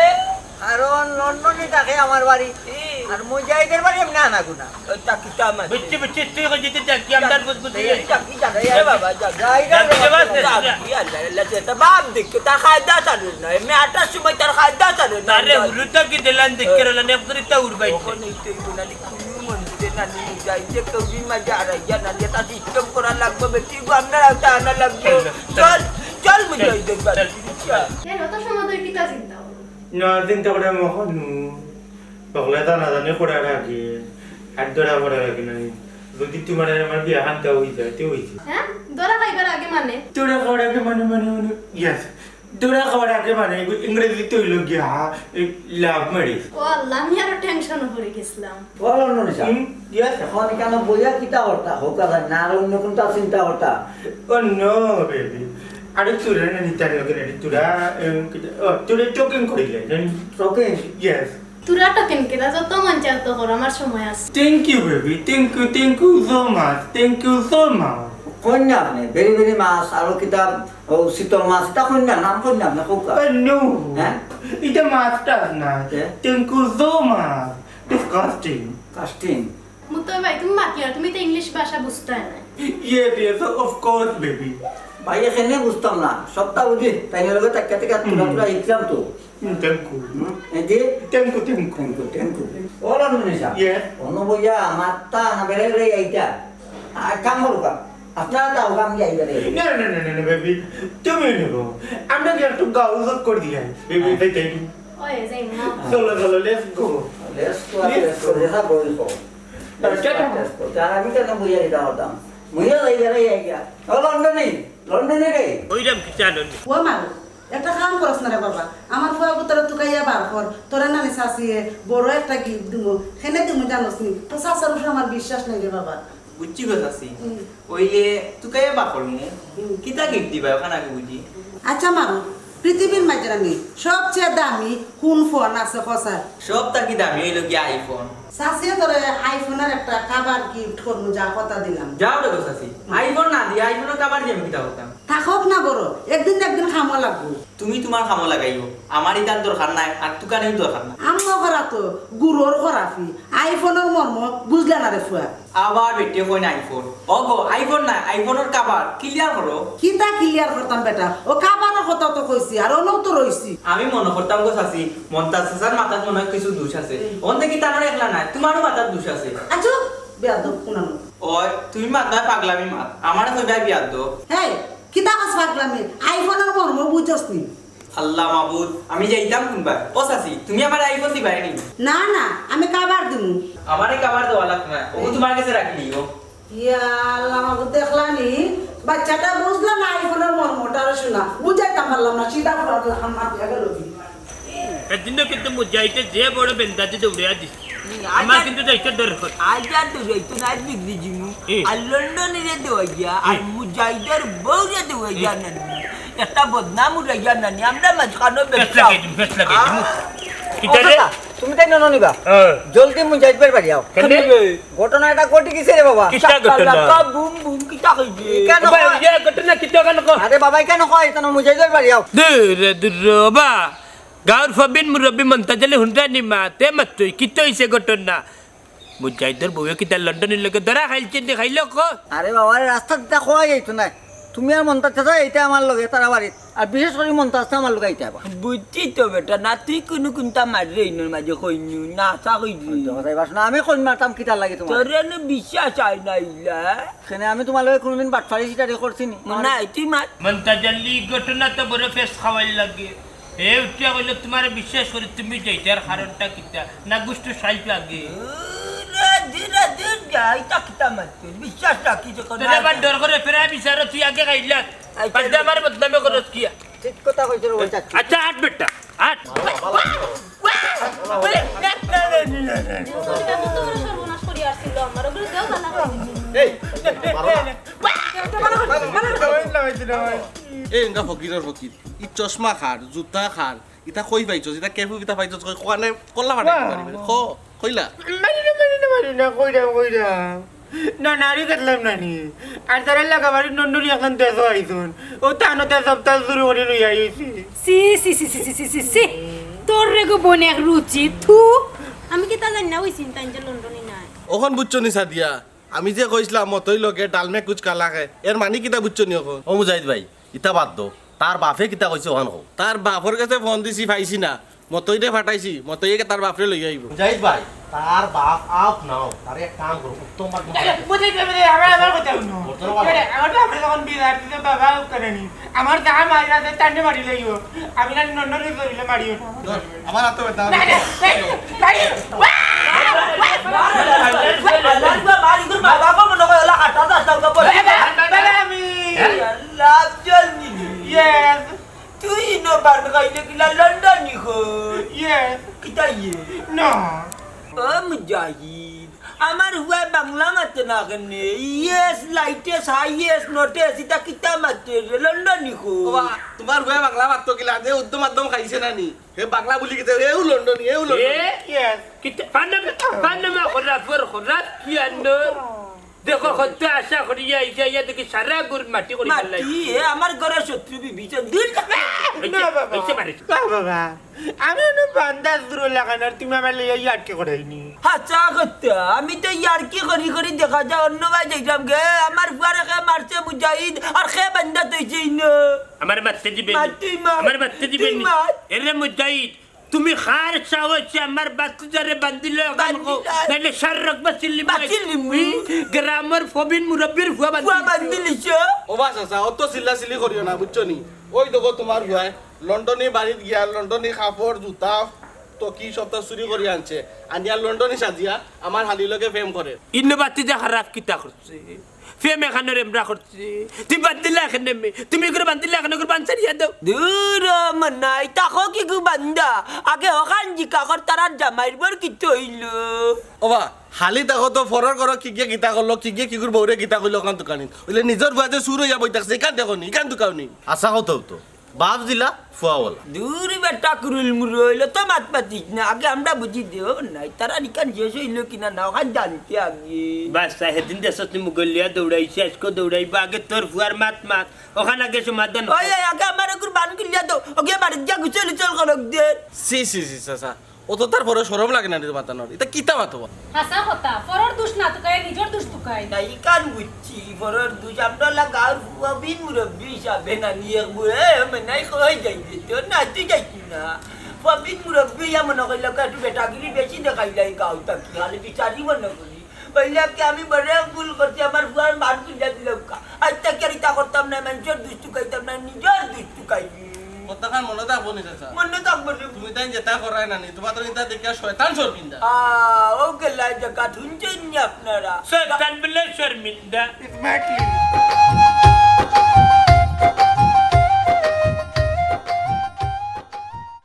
কারণ লন্ডনি থাকে আমার বাড়ি, ই। আর মুজাহিদর বাড়ি এমনে আনা গুনা। ওই তা কিতা আমার? বুঝছি, বুঝছি, তুই কই যেতে দেখ, কি আমদার বুঝ বুঝি এই যাই। তা কিতা রে, এ বাবা, যা, যা, এই যা, যা, যা, যা, যা, যা। কি আল্লাহ, আল্লাহ, সে তো বাপ দেখে, তার কায়দা চালু না। এমনি আটার সময় তার কায়দা চালু না। আরে, হুলু তো কি দিলান দেখে রইলান, এক ধরে তা উড়বাই। ওখানে তো এই গুণালি কুনু মন্দিরে নানি মুজাহিদে কৌড়ির মাঝে আড়াইয়া নানি, এটা system করা লাগবে, বেটি গো, আমরা রাখতে আনা লাগবে। চল, চল। চল, মুজাহিদের বাড়ি। চল। চল। এর অত সময় ধরে কিতা চিন্তা করো? না, চিন্তা করে মহন। বগলে জানা জানি করার আগে, আর ধরা করার আগে নাই। যদি তোমার আর আমার বিয়া হান্তা হয়ে যায়, তে হয়েছে। হ্যাঁ? ধরা খাইবার আগে মানে? ধরা খাওয়ার আগে মানে, মানে, মানে, yes। ধরা খাওয়ার আগে মানে, এগু-, ইংরেজিতে হইল গিয়া, এই, love marriage। ও আল্লাহ, আমি আরো tension-ও পড়ে গেছিলাম। বলো, নুনিসা। হুম, yes। এখন এখানে বইয়া কিতা করতা? হোক, আর না, আর অন্য কোনটা চিন্তা করতা? Oh, no, baby। আরে, তোরা না নিতে আগে রেডি, তোরা, এম, কিতা, ও, তোরা talking করিলে, জানি? Talking? Yes। তোরা talking কিতা, যত মন চায় তত কর, আমার সময় আছে। Thank you, baby। Thank you, thank you so much। Thank you so much। Coin না আপনি, very, very much, আরো কিতা, ও, শীতল মাছ, এটা কইন না, নাম কইন না আপনি, হোক। এ, no। হ্যাঁ? এটা মাছ টাছ না। এ? Thank you so much। Disgusting। Casting। মুতই ভাই, তুমি মাতিয়ার, তুমি তো ইংলিশ ভাষা বুঝতায় না। Yes, yes, of course, baby। ভাই, এখানে বুঝতাম না, সবটা বুঝি, তাই লগে তাকিয়া তাকিয়া তুলা হুম। তুলা শিখলাম তো। হুম, thank you। হুম, এই যে thank you, thank you। Thank you, thank you। ও রামধনী সাহেব, Yes। অন্য বইয়া আমার তা না বেড়ে বেড়ে এইটা। আর কাম করো কাম। আপনারা তাও কাম দিয়ে আইবা রে। না, না, না, না, না, baby, তুমি নেবো। আমরা কি একটু গাউজ করে দিলাই? Baby, হ্যাঁ। তাই, তাই। ওই, যাই না। চলো, চলো, let's go। Let's go, Let's let's go। go। দেখা বই তো। Let's go, কেন? Let's go। তার আমি কেন বইয়া দিতে পারতাম? বইয়া যাই বেড়ে আইয়া। ও লন্ডনে, লন্ডনে রে। ওইরকম কি জানো নি? ও মারু, একটা কাম করস না রে বাবা, আমার ফুয়া পুতরে তুকাইয়া বার কর, তোরে নানি চাচিয়ে বড় একটা gift দিমু, কেনে দিমু জানোস নি? তো চাচার উপরে আমার বিশ্বাস নাই রে বাবা। বুঝছি গো চাচি, হুম। ওইলে তুকাইয়া বার করমু, হুম। কিতা gift দিবা ওখানে আগে বুঝি? আচ্ছা মারু, পৃথিবীর মাঝে আমি সবচেয়ে দামি কোন ফোন আছে কসার? সব থাকি দামি হইল গিয়া iPhone। চাচিয়ে তোরে iPhone-এর একটা cover gift করমু, যা কথা দিলাম। যাও রে গো চাচি, iPhone না দিয়া iPhone-এর cover দিয়ে আমি কিতা করতাম? থাকউক না ঘরো, একদিন না একদিন কামো লাগবো। তুমি তুমার কামো লাগাইও, আমার ইতার দরকার নাই, আর তুকানির দরকার নাই। আম্মা করা তো গুরুর খরাফি, iPhone-এর মর্ম বুঝলা না রে ফুয়া। আবার বেটিয়ে কইন iPhone। ও গো, iPhone না, iPhone-এর cover, clear করো। কিতা clear করতাম বেটা? ও cover-এর কথা তো কইছি, আর অনও তো রইছি। আমি মনো করতাম গো চাচি, মন্তাজ চাচার মাথাত মনে হয় কিছু দোষ আছে। হুম। অন দেখি তার একলা নাই, তুমারও মাথাত দোষ আছে। আচ্ছা, বেয়াদব কুনানো। ওই, তুমি মাত না পাগলামি মাত, আমারে কইবায় বিয়াদব। হেই, কিতা কস পাগলামি? iPhone-এর মর্ম বুঝছস নি? আল্লাহ মাবুদ, আমি যাইতাম কুনবায়? ও চাচি, তুমি আমারে iPhone দিবায় নি? না, না, আমি cover দিমু। আমারে cover দেওয়া লাগতো না, ও তুমার গেছে রাখি নিও। ইয়া আল্লাহ মাবুদ, দেখলা নি? বাচ্চাটা বুঝলা না iPhone-এর মর্মটা, রে শোনা। বুঝাইতাম পারলাম না, সিধা ফরাদ লাখান মাতিয়া গেল কি? এদিনও কিন্তু মুজাহিদে যে বড় বেন্দাজি দৌড়িয়া দিছে। হুম, আমার আজ কিন্তু যাইতে ডর করে। আজ আর দৌড়াইতো না, আজ বিগড়ি জিমু। এ। আর লন্ডনিরে দেওয়া গিয়া, আর এ। মুজাহিদর বউরে দেওয়া গিয়া এ। নানি। একটা বদনাম উড়াইয়া নানি, আমরা মাঝখানো ফেস ব্যবসা। লাগাই দিমু, ফেস লাগাই দিমু। আহ। কিতা রে? ও কাকা, তুমি তাই নন নিবা? হ্যাঁ। জলদি মুজাহিদ ভাইর বাড়ি আও। কেনে? ঘটনা এটা ঘটি গেছে রে বাবা। কিতা ঘটনা? চাক্কা লাক্কা বুম বুম কিতা কইবে? কেন ওবা, কয়? ইয়া ঘটনা কিতা কেন কয়? আরে বাবা, কেন কয়? এটা না মুজাহিদ ভাইর বাড়ি আও। দূর রে, দূর রে, ওবা। গাঁওর ফবিন মুরব্বি মন্তাজ আলী হুনরা নি মা, তে মাত্রই কিতা হইছে ঘটনা? মুজাহিদর বউয়ে কিতা লন্ডনির লগে ধরা খাইলছে নি, খাইলো কো? আরে বাবা রে, রাস্তাত ইতা কওয়া যাইতো না। তুমি আর মন্তাজ চাচা এইটা আমার লগে, তারা বাড়িত। আর বিশেষ করি মন্তাজ তো আমার লগে আইতে হবে। বুঝছি তো বেটা, না তুই কুনু কুন্তা মাররে ইনোর মাঝে কইনু, না আসা কইলি। তো কথা বাস না, আমি কইন মারতাম কিতার লাগি তুমার? তোর এনে বিশ্বাস হয় না ইলা। কেনে আমি তুমার লগে কুনুদিন বাটফারি সিটারি করছি নি? না, তুই মার। মন্তাজ আলী ঘটনা তো বড় ফেস খাওয়াই লাগে। এ উঠিয়া কইল, "তুমারে বিশ্বাস করি, তুমি যাইতার কারণটা কিতা? না গুষ্টি সাইফ আগে?" দূরে, দূরে, দূর যাই, তা কিতা মাতছস? বিশ্বাস রাখি যখন তোরে আবার ডর করে ফেরা বিচারো, তুই আগে খাইলা। আচ্ছা। বাদ দে, আমার বদনামে করস কিয়া? ঠিক কথা কইছো রে, বলছা। আচ্ছা, আট বেটা, আট। সর্বনাশ করি আসছিল আমার, ওগুলো দেও না। এই, এই এঙ্গা ফকিরর ফকির, ই চশমা খার, জুতা খার, ইতা কই পাইছস? ইতা কেফু কিতা পাইছস? কই কোয়ানে কল্লা ফাটাই দিতে পারবি? খ, কইলা? মারি না, মারি না, মারি না, কইরাম, কইরাম। না, নারী দেখলাম না নি। আর তারা লাগা বাড়ির নন্দনী এখন দেশো আইছুন। ও তানো তার সপ্তাহ শুরু করে লই আইছি। সি সি সি সি সি সি সি সি। তোর রে গো বনে এক রুচি, থু। আমি কিতা জানি না, ওই চিন্তা যে লন্ডনী নাই। অখন বুঝছো নি সাদিয়া? আমি যে কইছলাম মতই লগে ডালমে কুচ কালা খায়, এর মানি কিতা বুঝছো নি অখন? ও মুজাহিদ ভাই, ইতা বাদ দেও, তার বাফে কিতা কইছে অখান কও। তার বাফর গেছে ফোন দিছি, পাইছি না, মতইরে ফাটাইছি, মতইয়ে তার বাফরে লই আইবো। মুজাহিদ ভাই, তার বাফ আউক না আউক, তারে এক কাম করো, উত্তম মাধ্যম। বুঝাই দিবে রে, আমার, আমার কথা হুনো। বর্তমান বাবা। আরে, আমার তো আপনি যখন বিয়ে আর দিতে বাবা করে নি। আমার যা মারি আছে, টান্ডে মারি লইও। আমি না নন্দনী ধরিলে মারিও না। আমার হাতে ব্যথা। না, না, না, না। আল্লাহ আকবার, মার ইগুর মা বাবা মনে হয় ওলা আটা দাঁত দাঁত করে। বাবা, বাবা, আমি। আল্লাহ, চল নিলি। Yes, তুই ইনো বান খাইলে কিলা লন্ডনী কই? yes, কিতা ইয়ে? no. ও মুজাহিদ, আমার হুয়ায় বাংলা মাতে না কেনে? Yes, latest, highest, notice, ইতা কিতা মাতে রে? লন্ডনী কই? বাবা, তোমার হুয়ায় বাংলা মাততো কিলা? যে উর্দু মাধ্যম খাইছে না নি? হে বাংলা বুলি কিতা? এও লন্ডনী, এও লন্ডনী। এ? Yes. কিতা? ফান্নামে, ফান্নামে খরাফর খরাফ কি আন্দর? দেখো, কত আশা করিয়া আইছে, আইয়া দেখি সারা গুর মাটি করি মাটি, এ আমার ঘরর শত্রু বিভীষণ। দূর যা। অইছে, না বাবা। অইছে মারে। না বাবা, আমি অনো বান্দা শুরু লাগানোর, তুমি আমার লইয়া ইয়ার্কি করাইনি। হাছা কথা, আমি তো ইয়ার্কি করি করি দেখা যায় অন্য বায় যাইতাম গে। আমার ফুয়ারে কে মারছে মুজাহিদ, আর কে বান্দা তৈছে ইনো। আমার মারতে দিবে নি। মার, তুই মার। আমার মারতে দিবে তুই নি। মার। এরে মুজাহিদ, তুমি কার সাহসে আমার বাতিজারে বান্দিলে অখান কও? বান্দিলাই। নাইলে সার রক বাচিলি বাচিলি মুই। গ্রামর ফবিন মুরব্বির ফুয়া বান্দি। ফুয়া বান্দিলিছ। ও বা চাচা, অত চিল্লা চিল্লি করিও না, বুঝছো নি? ওই দেখো তোমার হুয়ায় লন্ডনী বাড়িত গিয়া লন্ডনী কাপড়, জুতা, টকি সবতা চুরি করি আনছে। আনিয়া লন্ডনী সাজিয়া আমার হালির লগে প্রেম করে। ইনো বাতিজা খারাপ কিতা করছে? প্রেম এখানোর এমরা করছে। তুমি বান্দিলা এখানে মে, তুমি করে বান্দিলা এখানে করে বান্সারিয়া দাও। দূর ও মনাই, তাকো কি গু বান্দা? আগে অখান জিকা কর, তারার জামাইর বর কিতা অইল? ও বা, হালি দেখো তো ফরর করো কি গিয়ে কিতা করলো, কি গিয়ে কি করে বউরে কিতা কইলো অখান দোকানি। অইলে নিজর ফুয়া যে চুর অইয়া বই থাকছে, ইখান দেখো নি, ইখান দোকাও নি। আশা কত তো, বাপ জিলা, ফুয়া ওলা। দূর বেটা কুরুল মুরু অইল তো মাত পাতিস না, আগে আমরা বুঝি দেও নাই, তারার ইখান শেষ অইল কিনা না, অখান জানতে আগে। বাস, সেদিন দেশত মুগলিয়া দৌড়াইছে, আজকে দৌড়াইবা, আগে তোর ফুয়ার মাত মাত, অখান আগে সমাধান। ওই, ওই, আগে আমার এগুর বান খুলিয়া দাও, ওকে বাড়িত গিয়া গুছল উছল করক দে। সি সি সি চাচা, অত তার পরে শরম লাগে না রে মাতানোর? ইতা কিতা মাতো? হাছা কথা, পরর দুষ না তুকাই, নিজর দুষ তুকাই। না, ইখান বুঝছি, পরর দুষ। আমরা লা গাঁওর ফুয়া বিন মুরব্বি হিসাবে না নিয়ে বুড়ে, মানে, কই যাইবে তো, না, তুই যাইতি না। ফুয়া বিন মুরব্বি ইয়া মনে কইল, একটু বেটাগিরি বেশি দেখাইলাই গাঁও থাকি, খালি বিচারি মনে করি। কইলা কি আমি বড় ভুল করছি, আমার ফুয়ার মান খুলিয়া দিলাম কা। আজ থাকি আর ইতা করতাম না, মানুষর দুষ তুকাইতাম না, নিজর দুষ তুকাই। কথাখান মনে থাকবো নি চাচা? মনে থাকবো নি। তুমি তাই যেতা করায় না নি, তোমার তো ইতা দেখিয়া শয়তান শর্মিন্দা। আ, ও গেলাই জাগাত হুনছইন নি আপনারা? শয়তান বলে শর্মিন্দা। Exactly.